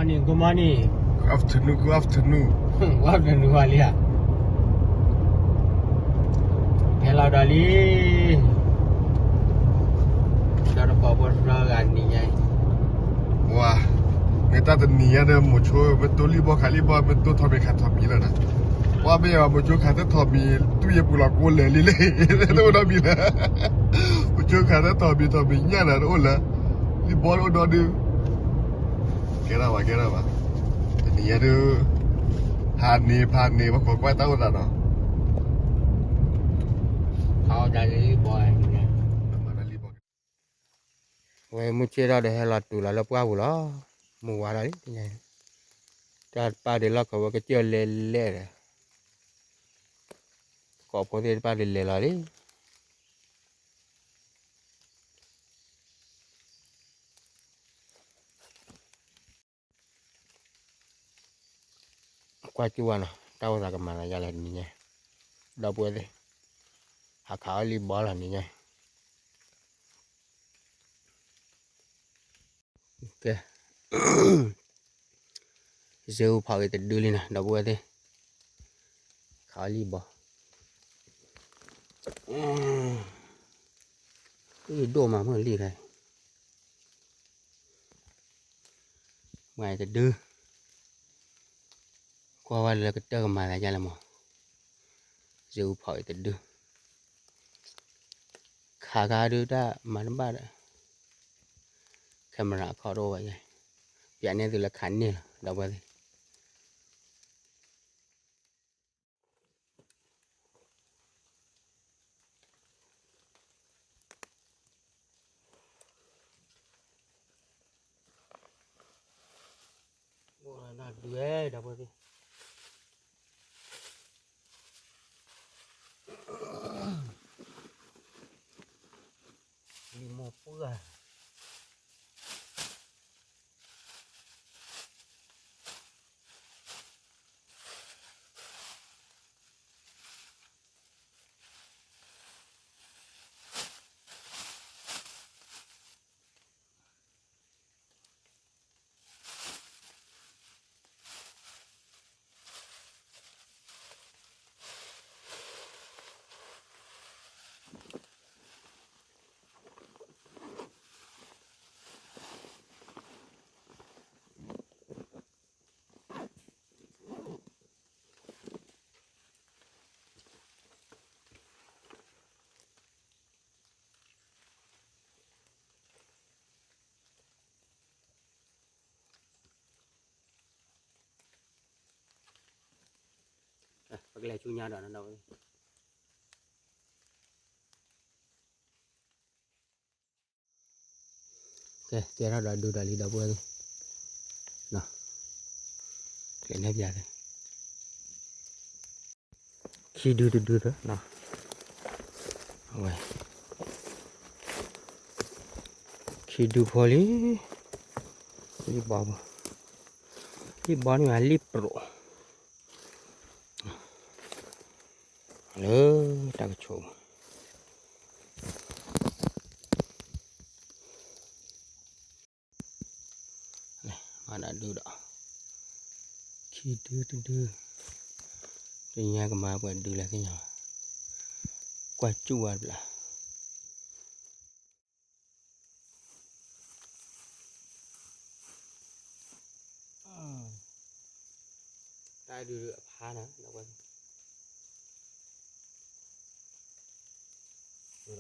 Good morning. Good afternoon, good afternoon. Good afternoon ဝဲလံဧါ. ဟဲလီၤဒီးလံ. ဒီးတကိးဖိတဖျၢၣ်ဂၤနံၤညါအံၤ, ဝါ, မ့ၢ်တၢ်တနံၤညါဒီး မိၤဆိ မ့ၢ်တိၢ်လံၢ်ဘီခးလံၢ်ဘီ မ့ၢ်တိၢ်ထီၣ်မ့ၢ်ခးထီၣ်မံၤလီၤနၤ. ပှၤမ့ၢ်ယၤ မိၤဆိခးတထီၣ်မံၤ တူၢ်ယပူၤလီၤကိးလဲၤလံလံ, တအိၣ်ဒီးမံၤလၢ မိၤဆိခးတထီၣ်မံၤထီၣ်မံၤညၣ်နၤတအိၣ်လၢ လံၢ်ဘီတအိၣ်ဒီဒု ကဲထီၣ်ဘၣ် ကဲထီၣ်ဘၣ်. တနံၤညါဒုး ဟးန့ၢ်ဖးန့ၢ် ပှၤခိးကွၢ်တၢ်အိၣ်သးနီၤ. အဝဲမုၢ်ဆ့ၣ်ထီၣ်ဒီးဟဲလီၤတုၤလီၤလၢပှၢ်ပူၤလီၤ. မုၢ်ဝါထီၣ်လံ, တၢ်တပၢ်ဒုးလီၢ်ခိးဝဲကစၢၢ်လဲၤလဲၣ်ဒီး ကိးဖိသ့ၣ်တဖၣ်ဒုးလဲၤလီၤလံ. ကွၢ်စူၣ်ဝဲနီၤ တၢ်အိၣ်သးကမၤသးဒ်လဲၣ်နံၤညါ, ဒီပုၢ်ဝဲၢ်သ့ၣ်, ဟးခးအီၣ်လံၢ်ဘီလီၤနံၤညါ. ကဲ, စ့အူဖီးဂ့ၤတဒုလံနီၤ ဒီပုၢ်ဝဲၢ်သ့ၣ်, ခးအီၣ်လံၢ်ဘီ, ဒိၣ်မးမုၢ်လံၢ်ဖဲ မၤတဒု, ကွၢ်ဝဲလၢကတၢၢ်ကမၤသးဒ်လဲၣ်မး, စ့အူဖီးဂ့ၤတဒု, ခးခါဒုးတၢ်မၤတဘၣ်ဒီး camera အခီၣ်တအိၣ်ဘၣ်ယဲ, ပျးန့ၢ်သုလၢခးန့ၢ်လီၤ ဒီပုၢ်ဝဲၢ်သ့ၣ်. အိၣ်ဒၣ်ဒုးဝဲ ဒီပုၢ်ဝဲၢ်သ့ၣ်, လံၢ်မိၢ်ပှၢ်. ပကလဲၤဆူညါဒီးနီၤ ဒီပုၢ်ဝဲၢ်သ့ၣ်. ကဲ ကဲထီၣ်ဒီးဒုးဒီးလံ ဒီပုၢ်ဝဲၢ်သ့ၣ်, ကဲ နဲၣ်ပျးသ့ၣ်, ခံဒုတဒုဒီး အဝဲ ခံဒုဖိလံ, လံၢ်ဘီ, လံၢ်ဘီန့ၣ် လံၢ်ပြိး လၢတၢ်ကဆိး မၤဒၣ်ဒုဒီး ခံဒုတဒု, တနံၤညါကမၤပှဲၤဒုလဲၣ်သ့ၣ်ညါ, ကွၢ်စူၣ်ဝဲတဘျီ တၢ်ဒုးအဖါန့ၣ် ဒီးဝဲ ဒုးဒီး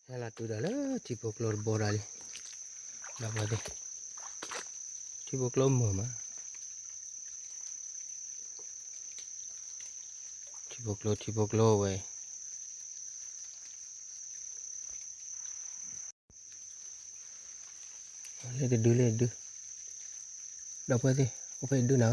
ဟဲလီၤတုၤဒီးလၢ ထံဖိကျိတဘိဒီးလံ, ဒီးဝဲသ့ၣ်, ထံဖိကျိမုာ်မး, ထံဖိကျိ ထံဖိကျိဝဲ လၢတဒုလၢတဒု, ဒီးဝဲသ့ၣ်, အိၣ်ဖဲဒုးနၤ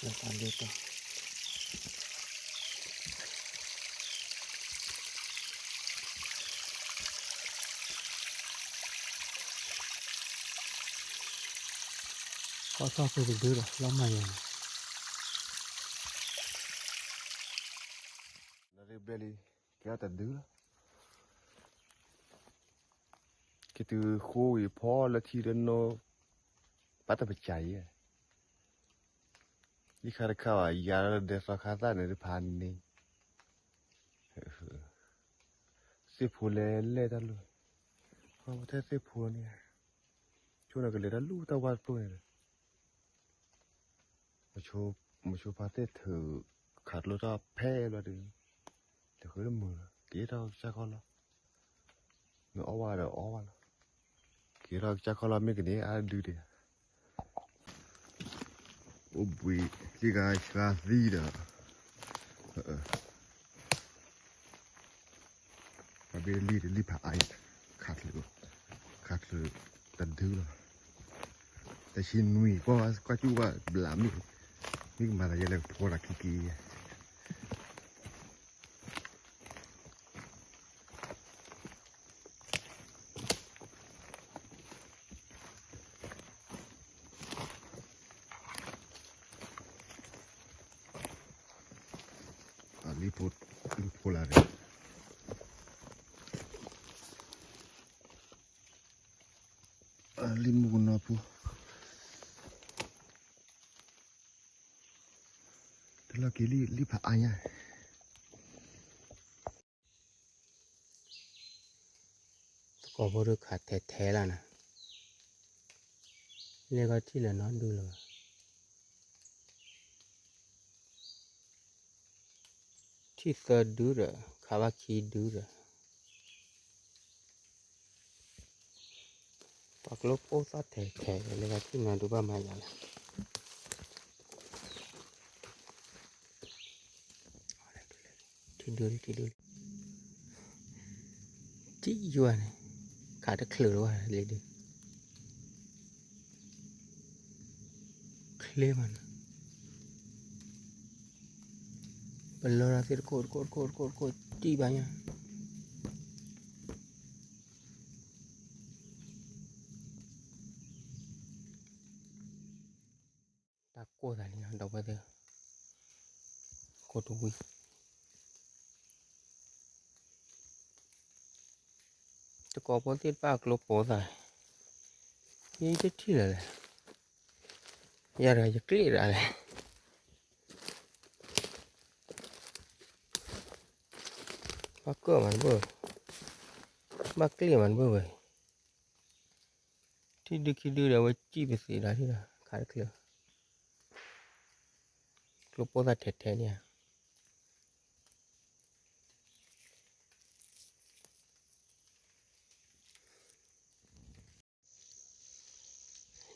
ဧၢ ကီၢ်ထီၣ်ဖိတဒုဒီး လီၤမၢ်ယၤန့ၣ် လီၤရ့ဘျဲလံ ကဲထီၣ်တဒုလီၤ က့ၤတုၤဃိဝံၤဖီလၢထံတနီၤ ဘၣ်တပစၢ်အံၤ ယခါတခါဘၣ် ယၤဒီးဒဲးသီခါသၣ်န့ၣ်တဖၣ်န့ၣ် သ့ၣ်ဖိလဲၤလဲၣ်တၢ်လူၢ် ပှၤထဲသ့ၣ်ဖိန့ၣ် ဆိန့ၣ်ကလဲၤတၢ်လူၢ်တၢ်ဝါတဖျိန့ၣ်ဒီး မဆိဖါသ့ၣ်ထုး ခးကျိထီၣ်ဖဲလီၤဒီး လဲၤဃုတမုာ်လီၤ က့ၤထီၣ်ကစၢ်ခီလီၤ မ့ၢ်အီၣ်ဝဲဒီးအီၣ်ဝဲလီၤ က့ၤထီၣ်ကစၢ်ခီလီၤ မ့ၢ်ကန့ၢ်အါဒုဒံး အိၣ်ဘှံး လံဂၤဆှါသံဒီး ပှၤဘ့ၣ်လံတလံဖးအါအံၤ ခးချုး ခးချုးတဒုလီၤ တဆံနွံ ကွၢ်ကွၢ်စူၣ်ဘၣ်ဘျးမ့ၢ် မ့ၢ်ကမၤသးယဲလဲၣ်ကဖီဒၣ်ခံက့ၤ လံဖိ လံဖိလၢ်န့ၣ် လံမူကနီၤဖိ တလီၢ်က့ၤလံ လံဖးအါညါ သကိးဖိဒုးခးထဲထဲလီၤနၤ, လဲၤခီထံၣ်လၢၤနီတဒုလၢၤဘၣ်, ထံၣ်သၢဒုဒီး ခးဘၣ်ခံဒုဒီး ပှၤကျိပိၢ်သၣ်ထဲထဲ လဲၤခီထံၣ်နီတဒုဘၣ်မၤယၤလဲၣ်, ထံၣ်ဒု ထံၣ်ဒု ထံၣ်ယွၤန့ၣ် ခးတချုးလၢၤဘၣ်လံဒု ချ့မးနီၤ, ပလီၤဒီးသ့ၣ်တခိၣ်တခိၣ်တခိၣ်တခိၣ်တခိၣ် တံၢ်ဘၣ်ညါ, တၢ်ကိၢ်သးလံနီၤ ဒီပုၢ်ဝဲၢ်သ့ၣ်, ကိၢ်တဝံၤ သကိးဖိသ့ၣ်တဖၣ်အကျိပိၢ်သၣ်, ယတထံၣ်လၢၤလဲၣ်, ယၤဒီးယကျ့ၣ်ဒၣ်လဲၣ်, ဘၣ်ကၢၣ်မးတဘၣ်, ဘၣ်ကျ့ၣ်မးတဘၣ်ဝဲ, ထံၣ်ဒုခံဒုဒီး အဝဲစံၣ်ပသံးဒီးထံၣ်ဒီး ခးတချုး, ကျိပိၢ်သၣ်ထဲထဲန့ၣ်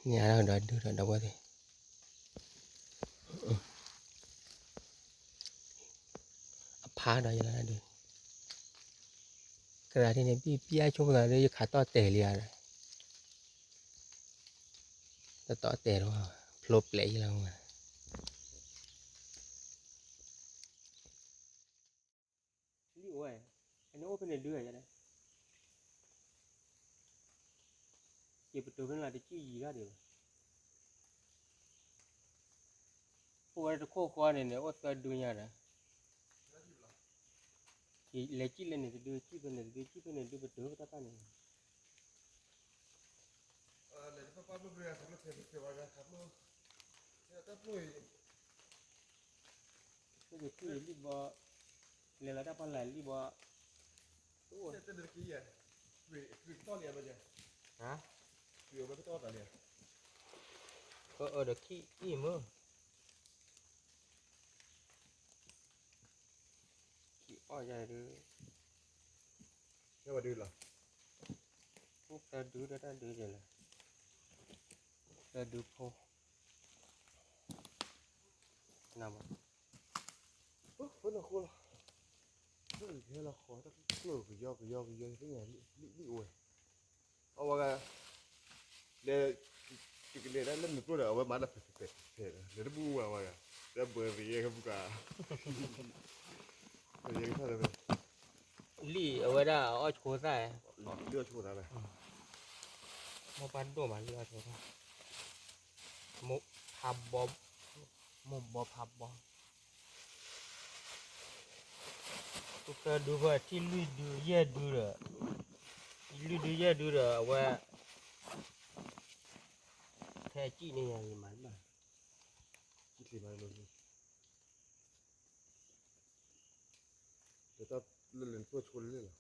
ဧါ. န့ၣ်ဒီးဒုဒီး ဒီပုၢ်ဝဲၢ်သ့ၣ်, အဖးဒီးယလီၤဒု, ကရၤဒ်န့ၣ် ဘံၣ်ပျၢ်ဆိကမိၣ်သးဒီး ယခးတီၢ်တဲာ်လံဧါဒီး, တတီၢ်တဲာ်တဝဲ, ဖျိပျဲးယလီၤမး. လံၣ်အိၣ်ဝဲ, အန့ၣ်အိၣ်ဖဲန့ၣ်ဒုဧါ, ယပတုာ်ဖဲန့ၣ်လီၤ တစံၣ်ယံၤဘၣ်ဒံးဘၣ်, အိၣ်ဝဲတခိၣ်ဃီန့ၣ်န့ၣ် အိၣ်သၢဒုညါဒီး, လဲၤစံၣ်လၢန့ၣ်တဒု စံၣ်ဖဲန့ၣ်တဒု စံၣ်ဖဲန့ၣ်ဒု ပတုာ်ဖဲတၢ်တၢ်န့ၣ် လဲၤတဖၣ်ပၢ်ပၢ်ပရံၤ ခးဖျိထဲထဲထဲဝဲ ခးဖျိ, တၢ်ဖျိအံၤ, လံၣ်ဘီ, လဲၤလီၤတၢ်ဖီလာ်လံၣ်ဘီ, ဟါ, အၢ အၢ ဒီးခံအံၤမ့ၢ်, ခံအီၣ်ယၤဒုး, သၢဒုလီၤ, သၢဒုဒီးတၢ်ဒုးယဲလဲၣ်, သၢဒုဖိ, နမ ဖဲနဃိလီၤ, ဖဲလီၤဃီတၢ်ကျိၣ်ကယီကယီကယီ သ့ၣ်ညါလံၣ်အိၣ်ဝဲ, အဝဲဂၤ, လဲၤ, ကလဲၤဒၣ်လၢမုၢ်ကျိၣ်ဒီး အဝဲမၤလၢဖဲဖဲဖဲဖဲ, လဲၤတဘူၣ်ဝဲအဝဲဂၤ, လၢဘၢသယဲၢ်ကဘူၣ်ကါ, ယဲကထီၣ်လၢဖဲ လံၣ်အဝဲဒၣ်အီၣ်ဆိသၣ်, လံၣ်အီၣ်ဆိသၣ်, မိၢ်ပှၢ်ဒိၣ်မးလံၣ်အီၣ်ဆိသၣ်, မိၢ်ဖးဘီ, မိၢ်ဘီဖးဘီ, သၢဒုဖဲထံၣ်လွံၢ်ဒုယဲၢ်ဒုဒီး, လွံၢ်ဒုယဲၢ်ဒုဒီး အဝဲ, ထဲအစံၣ်န့ၣ်ယၤမၤလၢ, စံၣ်ချ့မးလၢ လၢတၢ်လၢလၢနဖျိၣ်ဆိလၢလၢလီၤ,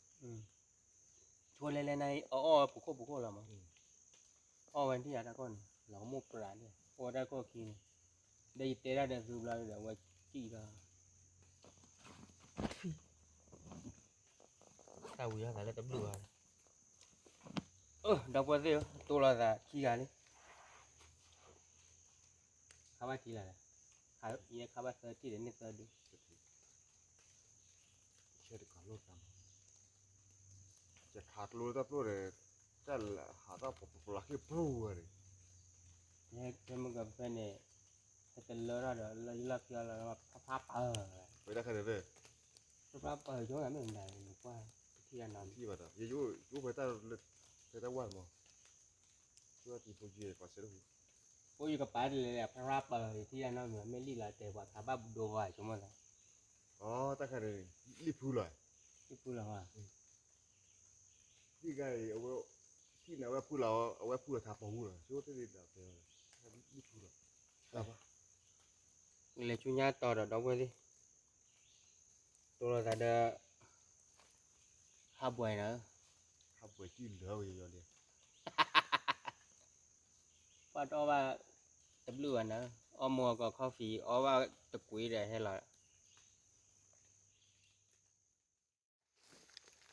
ဆိလဲၤလဲၤနၤအံၤ အအီၣ်ဝဲပူၤခိၣ်ပူၤခိၣ်လီၤမး, အီၣ်ဝဲထံၣ်ယၤတၢ်ကီၢ်န့ၣ် လီၤကမိၣ်ပြးန့ၣ် အီၣ်ဝဲတၢ်ကီၢ်ခံန့ၣ်, ဒီးယတဲတၢ်ဒီးသုဘျီဒီး အဝဲစံၣ်လီၤ, တၢ်ဝံၤထီၣ်သးလၢတဘျုးဂၤ, ဒီပုၢ်ဝဲၢ်သ့ၣ်ဧၢ တိၢ်လိာ်သးခံဂၤလံ, ခါဘၣ်ထံလၢ်လဲၣ်, ယခါဘၣ်သၢထံၣ်ဒီးန့ၢ်သၢဒု, ယခးကျိတၢ်ဖျိဒီး, တၢ်ဟးထီၣ်ပလီၤဃ့ၢ်ပျိဝဲန့ၣ်, ဖဲမုၢ်ကဖဲန့ၣ်, ဖဲတလၢထီၣ်ဒီး လီၢ်ခံအီၤလီၤ ဖျါဖျါပၢၤ, ဝဲဒၣ်ခဲန့ၣ်, ဖျါဖျါပၢၤ ယိၤဂၤမ့ၢ်မတၤန့ၣ် ကွၢ်, တထံၣ်ယၤနီၤ, ထံၣ်ဘၣ်ဒီး ယယိၤဖဲတၢ်, ဖဲတၢ်ဝါမး, ယိၤတံၤဖိယကပာ်စဲးတဟူ, အိၣ်ယကပာ်တလဲၤလဲၤ ဖျါဖျါပၢၤ ယထံၣ်ယၤနီၤမ့ၢ် မ့ၢ်လံၣ်လီၤတဲာ်ပှၤခးဘၣ်ဒိဂီၤဆိကမိၣ်သး, အတၢ်ခါန့ၣ်, လံၣ်ဖုလီၤ, လံၣ်ဖုလီၤဟါ ဒ်ဂၤအံၤ အဝဲ, ထံၣ်န့ၣ် အဝဲဖုလီၤ, အဝဲဖုလီၤထးပိာ်မုၣ်လီၤ ဆိတ့ၢ်ဒ်ဒီးတဲ, လံၣ်ဖုလီၤ, လဲၤဆူညါတီၤဒီးဒီပုၢ်ဝဲၢ်သ့ၣ်, တိၢ်လိာ်သးဒီး, ဟးဘွဲ့နၤ, ဟးဘွဲ့ကံၣ်လၢဝဲယီၤလံ, ပှၤတအီၣ်ဘၣ်, တဘျုးဘၣ်နၤ, အီၣ်မူအကီၢ် coffee အီၣ်ဘၣ်တကွံဒီးဟဲလီၤ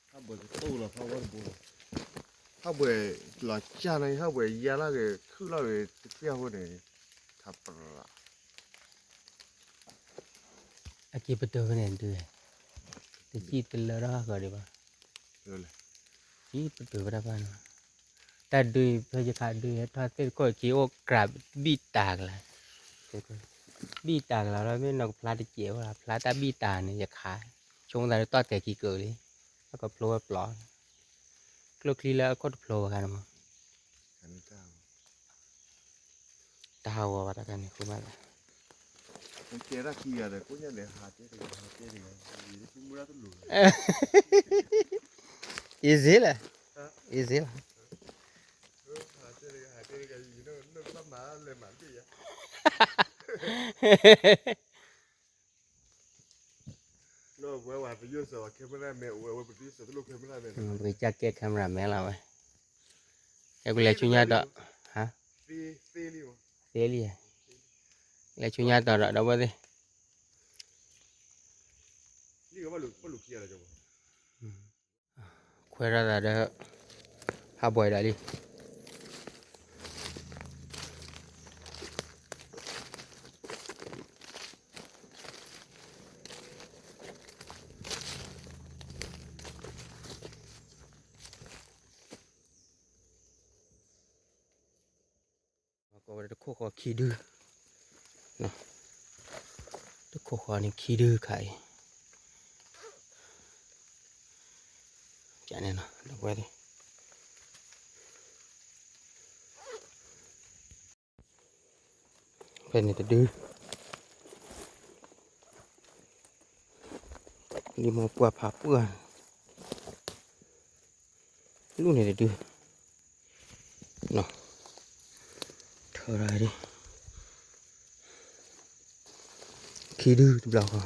ဟးဘွဲ့ကတိၢ်လီၤဖးဝဲတဘိလီၤ, ဟးဘွဲ့လီၤကၢ်န့ၣ် ဟးဘွဲ့ယါလၢဂ့ၤ ခုၣ်လီၤဂ့ၤ တသ့ၣ်အဃိန့ၣ်, ထးပရး, အက့ၤပတုာ်ဖဲန့ၣ်ဒုး, တကံၣ်တလၢထီၣ်ဟးဂီၤဒံးဘၣ်, ကံၣ်ပတုာ်ဖဲတၢ်ပၢ်န့ၣ်, တၢ်ဒုးဖဲယခးဒုး ထီၣ်သ့ၣ်တခိၣ်က့ၤအိၣ်ကြးဘံၣ်တၢ်ကလာ် ဘံၣ်တၢ်ကလာ်လီၤ မ့ၢ်နီၢ်ကဖျါတစဲးဝဲ ဖျါတၢ်ဘံၣ်တၢ်န့ၣ် ယခး, ဆိကမိၣ်သးလၢတီၢ်တဲာ်ခံကၢးလံ, တၢ်ကဖျိဝဲပျီ, ကျိချံလၢအခိၣ်တဖျိဘၣ်ခါန့ၣ်မး, တၢ်ဟးဂီၤဘၣ်တၢ်ခါန့ၣ် ဃိဘၣ်လီၤ, ယစ့လၢ, ယစ့လၢ ပကစၢ်ကဲ camera man လီၤဝဲ, ကဲကလဲၤဆူညါဒီး, ဟါ, သ့လံ, လဲၤဆူညါဒီးဒီးဝဲသ့ၣ်, ခွဲးထီၣ်သးဒီး, ဟးဘွဲ့ဒီးလံ ကိးဝဲဒၣ်တခိၣ်ဃီခံဒု, တခိၣ်ဃီန့ၣ်ခံဒုခါအံၤ, န့ၣ်လီၤ ဒီးဝဲသ့ၣ် ဖဲန့ၣ်တဒု, လံာ်မိၢ်ပှၢ်ဖးပှၢ်, လူၢ်န့ၣ်တဒု, ထၢရၤဒၣ်, ခံဒုတဘျီဃီ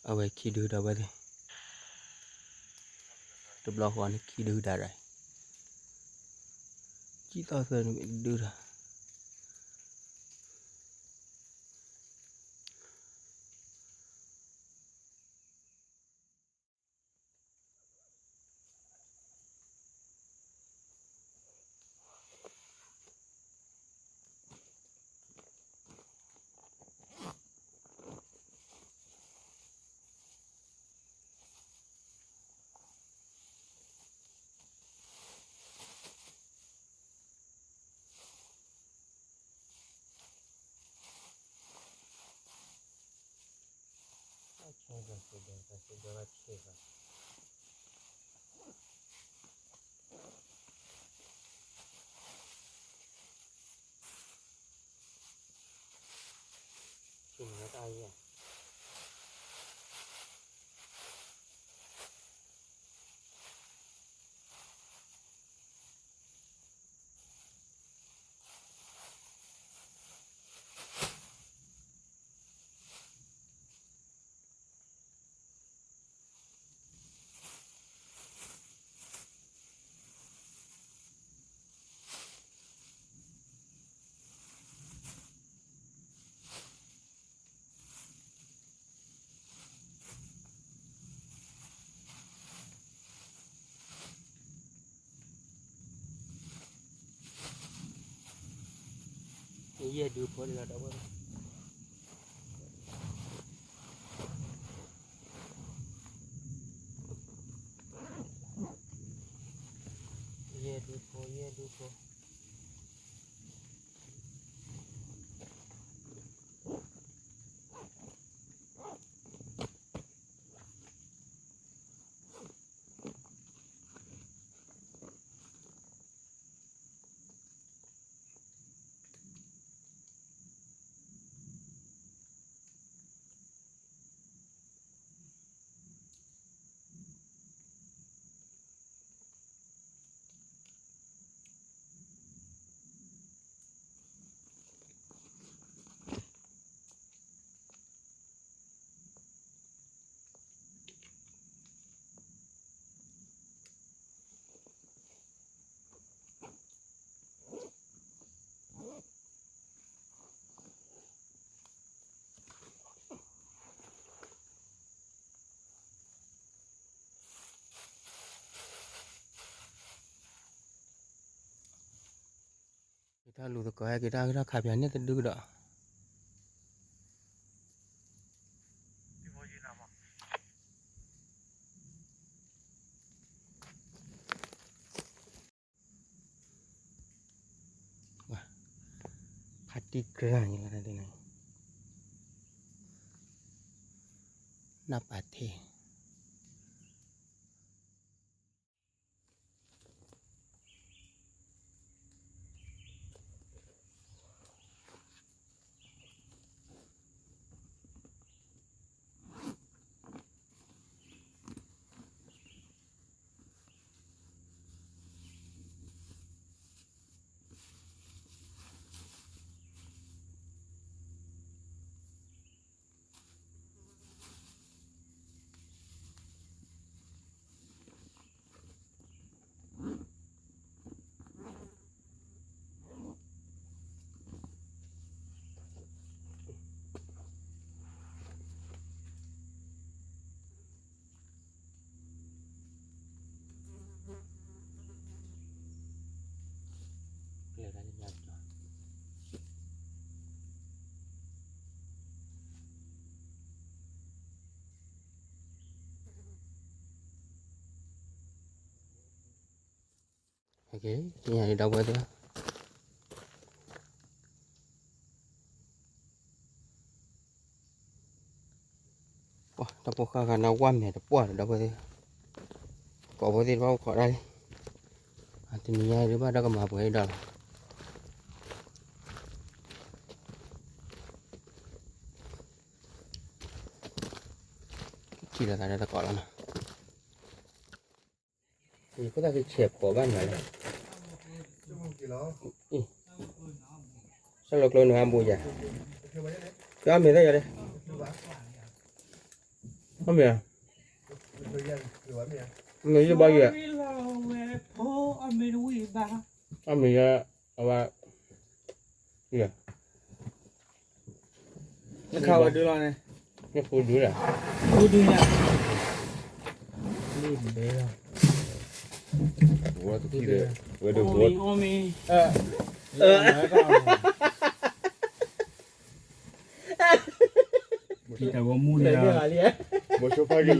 အဝဲခံဒုဒီးဝဲသ့ၣ်, တဘျီဃီန့ၣ်ခံဒုဒၣ်ရၣ်, ခံသီသၢန့ၣ်မ့ၢ်တဒုဒီး ယဲၢ်ဒုဖိန့ၣ်လီၤဒီးဝဲ, ယဲၢ်ဒုဖိ ယဲၢ်ဒုဖိ. က့ၤထီၣ်လူၤသကိး ဟဲက့ၤထီၣ် က့ၤထီၣ်ခးပၠးန့ၣ်တဒုကဒီး ဖါတံၢ်ကြၢးန့ၣ်လီၤ နၢ်ပၢၢ်ထံ ကဲ ဒီပုၢ်ဝဲၢ်သ့ၣ်, ပှၤတၢ်ဖိဃၢ်ဃၢ်န့ၣ် ဝၣ်မဲာ်တပှၢ်ဒီး ဒီပုၢ်ဝဲၢ်သ့ၣ်, ကိးဖိသ့ၣ်တဖၣ်အိၣ်ခိးဒၣ်လံ, တနံၤညါဒုးဘၣ်ဒီးကမၤပှဲၤဒီးလီၤ. ထံၣ်လိာ်သးဒီးတကိးလီၤနီၤ. ယခိၣ်သၣ်ကဆဲးဖိးဘၣ်နၤလၢ ဆၢလိာ်ကျိနုာ်အဘူးယၤ, ကၠီမ့ၢ်သၣ်ယၤလၢ ကၠီမ့ၢ်သၣ်ယၤလၢ မ့ၢ်ဧါ, မ့ၢ်ယဘၣ်ယဲ, အမ့ၢ်ယဲ, အဝဲ, နခးဝဲဒုလီၤန့ၣ်, နဃုဒုလီၤ, ဃုဒုလီၤ, ဝဲဒၣ်, အီၣ်မ့ၤ, အီၣ်မ့ၤ, တၢ်ဂီၤမူဒံးဧါ, တၢ်ဂီၤ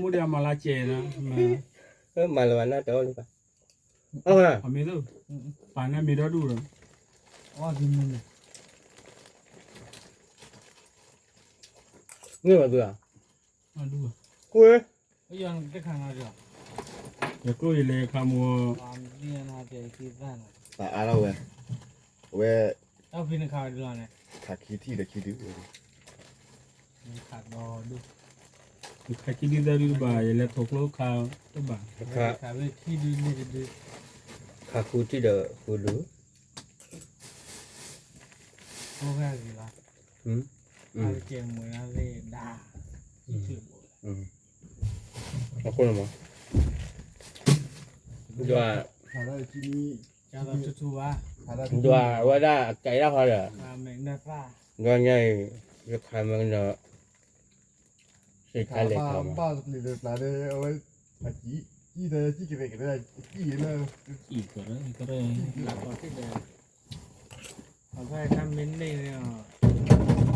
မူဒံးအမၤလၢကဲၤနီၤ, မ့ၢ်, ပာ်နမ့ၢ်ဒီဒူၣ်ဒီး, မ့ၢ်ဘၣ်သုဧါ, ကွၢ်, ယကျိယလဲၤခးမူ, ပာ်အါထီၣ်ဝဲ, အဝဲ, ခးခံထံၣ်ဒီးခံဒု, ခးခံဒုသၢဒုတဘၣ်, ယလဲၤထိၣ်ကျိခးတဘၣ်, ခးခံဒုန့ၣ်တဒု, ခးဃုထံၣ်ဒီးဃုဒု, အဝဲကဲမူဒါ, အဃိန့ၣ်မး, ဒွး, ဒွးဝဲဒၣ်အကဲဒၣ်ဃီဒီး, ဒွးညါအံၤ, ယခးမ့ၢ်ကဒီး, စ့ခါလဲၤခးမး, ဘၣ်တပျ့ၤတပျၢ်ဒီး အဝဲ, အကံ, ကံ, ကံ, ကံ, နတၢ်ဝဲနတၢ်ညၣ်, ညၣ်, ယခးဘၣ်နီၤ, အ့ၣ်, ခိၣ်ကပီၤလီၤ, ဟးပှဲၤ, လၢတဲဒံးမးလဲၣ်, အ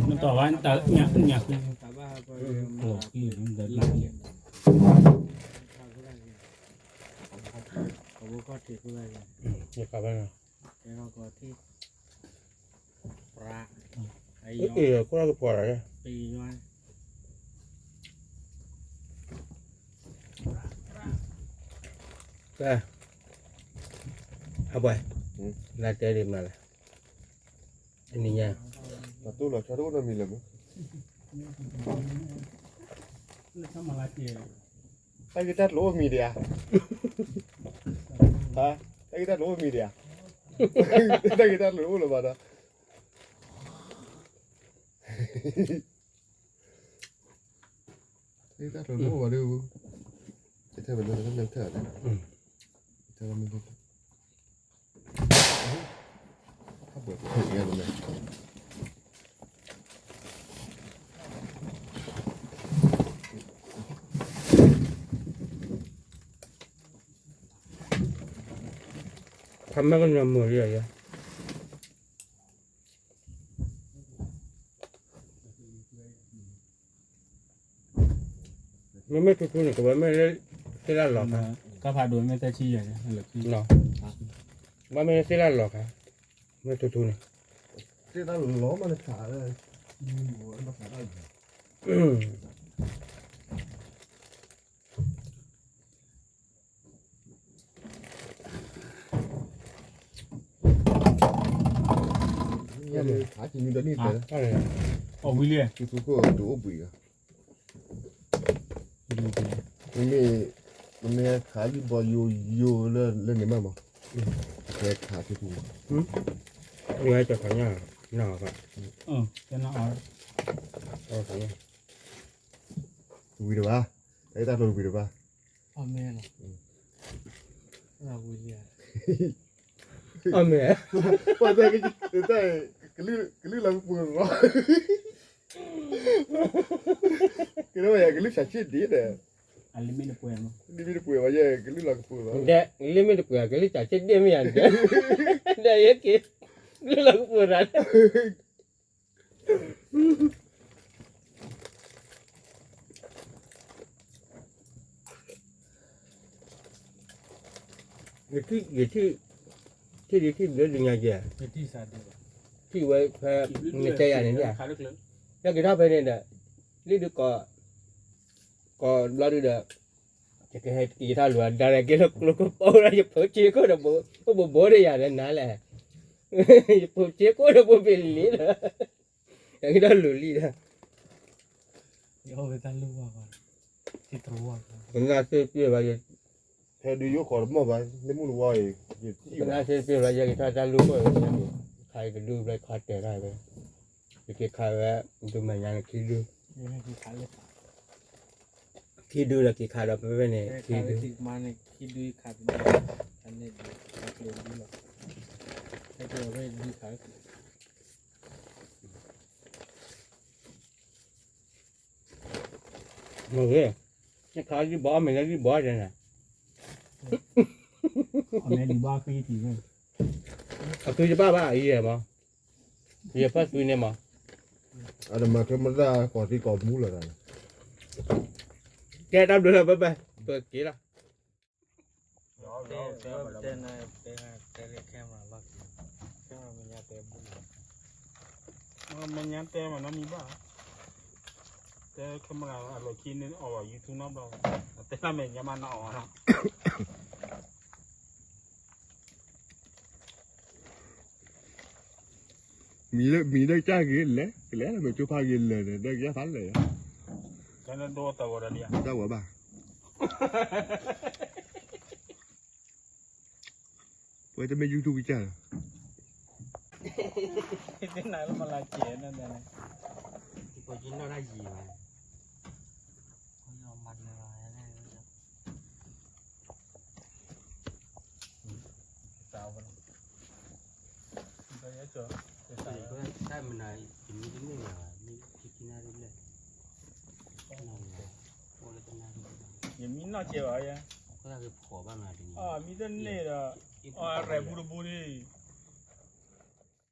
နံၤညါ, တၢ်တိၢ်လီၤဆီတအိၣ်နီတမံၤလၢၤမး, တၢ်ဂ့ၢ်တၢ်ကျိၤအိၣ်မံၤဒံးဧါ, တၢ်ဂ့ၢ်တၢ်ကျိၤအိၣ်မံၤဒံးဧါ, တၢ်ဂ့ၢ်တၢ်ကျိၤအိၣ်လၢၤဘၣ်ဒီး တၢ်ကျိၤအိၣ်ဝဲဒၣ်, တထဲဝဲလၢတၢ်လၢတၢ်, တၢ်လၢမ့ၢ်, ဟးပှဲၤဖဲညါန့ၣ်, ခါမ့ၢ်ကညီမုာ်လံယၤ, မ့မ့ၢ်ထူထူန့ၣ် ကဘၣ်မ့ၢ်သ့ၣ်လၣ်လီၤခါ, ကဖးဒိၣ်မ့ၢ်သၢဆံယဲၢ်, ဘၣ်မ့ၢ်သ့ၣ်လၣ်လီၤခါ, မ့ၢ်ထူထူန့ၣ်, သ့ၣ်လၣ်လီၤမ့ၢ်တခါ, ခါန့ၣ်, အီၣ်ဝံၤလံ, ထူထူခိၣ်ဒိၣ်အိၣ်ဘှံးဂၤ, မ့မ့ၢ်, မ့မ့ၢ်ခးလံဘီယိယိလၢန့ၣ်မးမး, ဟဲခးထူထူ, ဝံၤတခါညါ, နၢ်, ဝံၤတဘၣ်, တၢ်တၢ်ကျိၤဝံၤတဘၣ်, အီၣ်မ့ၢ်, ပှၤတဲ, ကလုၢ်လီၤကပူၤလီၤ, ကဲဝဲယကလုၢ်စးဆ့ၣ်ဒ့ဒီး, လံမ့ၢ်တပှဲၤ, လံမ့ၢ်တပှဲၤဘၣ်ယဲကလုၢ်လီၤကပူၤလီၤ, လံမ့ၢ်တပှဲၤ ကလုၢ်စးဆ့ၣ်ဒ့မ့ၢ်ယၤ, ဒီးယဲက့ၤ, ကလုၢ်လီၤကပူၤရၤ ယထံၣ်, ယထံၣ်, ထံၣ်ဒံးထံၣ်ဘျၢဒုးညါကဲ, ထံၣ်ဝဲဖဲ, နတဲယၤန့ၣ်, ယက့ၤထီၣ်ဖဲန့ၣ်ဒီး, လံဒုးကီး, ကီးဘျီဒုးဒီး, ယကဟဲက့ၤထီၣ်လိၤအဒါဒီးက့ၤလၢကျိကပိာ်ဒီး ယဖိဆ့ကိၣ်ဒီးဘိ, အိၣ်ဘိဘိဒီးယၤဒီးနၤလဲၣ်, ယဖိဆ့ကိၣ်ဒီးဘိဘ့ၣ်လံဒီး, ယက့ၤထီၣ်လိၤလံဒီး ပနၢ်စ့ၢ်ပျဲၢ်ဘၣ်ယဲ, ဟဲဒုးယိၣ်ဃီတမီၢ်ဘၣ်, လၢမုၢ်တဝီအံၤ, ပနၢ်စ့ၢ်ပျဲၢ်ဘၣ်ယဲက့ၤထီၣ်တၢ်လူၢ်ခိၣ်, ခးယကဒုဘျဲခီတဲာ်တၢ်ဝဲ, ယက့ၤခးဝဲ, ဒုးမဲာ်ညါန့ၣ်ခံဒု, ခးလၢ ခံဒုဒီးက့ၤခးဒီးဖဲဖဲန့ၣ် ခံဒု မ့ၢ်ဂ့ၤ, နခးဒံဘီမ့ၢ်လၢဒံဘီန့ၣ်, အမဲာ်လံဘီအဃံတံၢ်န့ၣ်, အဃံတဘၣ်ဘၣ်အံၤမး, ယဖးသွံန့ၣ်မး, အတမၤကဲမတၢ်ကီၢ်သံကီၢ်မူလၢၤတၢ်န့ၣ်, ကဲတၢ်ဘျုးလီၤ bye bye, ပက့ၤလီၤ. တဲတဲတဲလၢ camera လီၤ, camera မ့ၢ်ညါတဲဘူး, မ့ၢ်ညါတဲမးနီတမံၤဘၣ်, တဲ camera အလီၢ်ခံန့ၣ်အီၣ်ဘၣ် YouTube နီတဘျီ, တဲလၢမဲာ်ညါမးနီၢ်အီၣ်လီၤ. မံၤလၢမံၤလၢကၢ်ဂ့ၤလဲၣ်, ကလဲၣ်မ့ၢ်ကၠိဖးဂ့ၤလၢာ်န့ၣ် ဒီးကယါဖးလဲၣ်, တၢ်ဝဲဘၣ်, ပဝဲတမ့ၢ် YouTube ကစၢ်လီၤ, တနၤလၢမၤလၤကဲၤန့ၣ်, ပကနီၣ်တၢ်ယံၤဘၣ်, တၢ်မနုၤ ယမံတန့ၢ်ဘၣ်, မံခံနၣ်ရံၣ်ဘျဲၣ်, ယမံနီၢ်ကဲဘၣ်ယဲ, မံတန့ၢ်ဒီး, အီၣ်ရဲၣ်ဘူးတဘူးဒံး,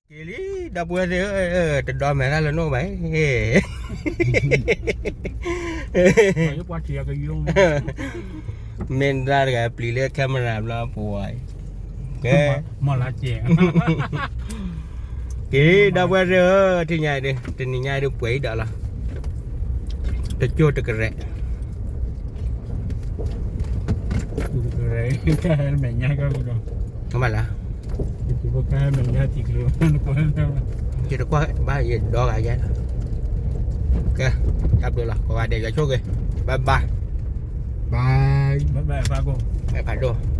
က့ၤလံ, ဒီပုၢ်ဝဲၢ်သ့ၣ်ဧၢ, တဒီမဲာ်သၣ်လၢနအိၣ်ဘၣ်, မ့ၢ်ဒၣ်တဂၤပျံၤလၢ camera ဘျီပဝီၤအံၤ, ကဲ, က့ၤ ဒီပုၢ်ဝဲၢ်သ့ၣ်ဧၢ, ထံၣ်ညါအံၤဒုး တနံၤညါအံၤဒုးပှဲၤအံၤဒီးလီၤ, တကၠိၢ်တကရဲး တကရဲး, မဲာ်ညါကဒီး, မ့ၢ်လၢ, မဲာ်ညါတံၤကျိၤ, ယတကွၢ်ဘၣ်ယဒီဂၤယဲလီၤ, ကဲ, တၢ်ဘျုးလီၤ ကိးဂၤဒဲး ယွၤဆိၣ်ဂ့ၤ, bye bye, bye, ဖးဒိၣ်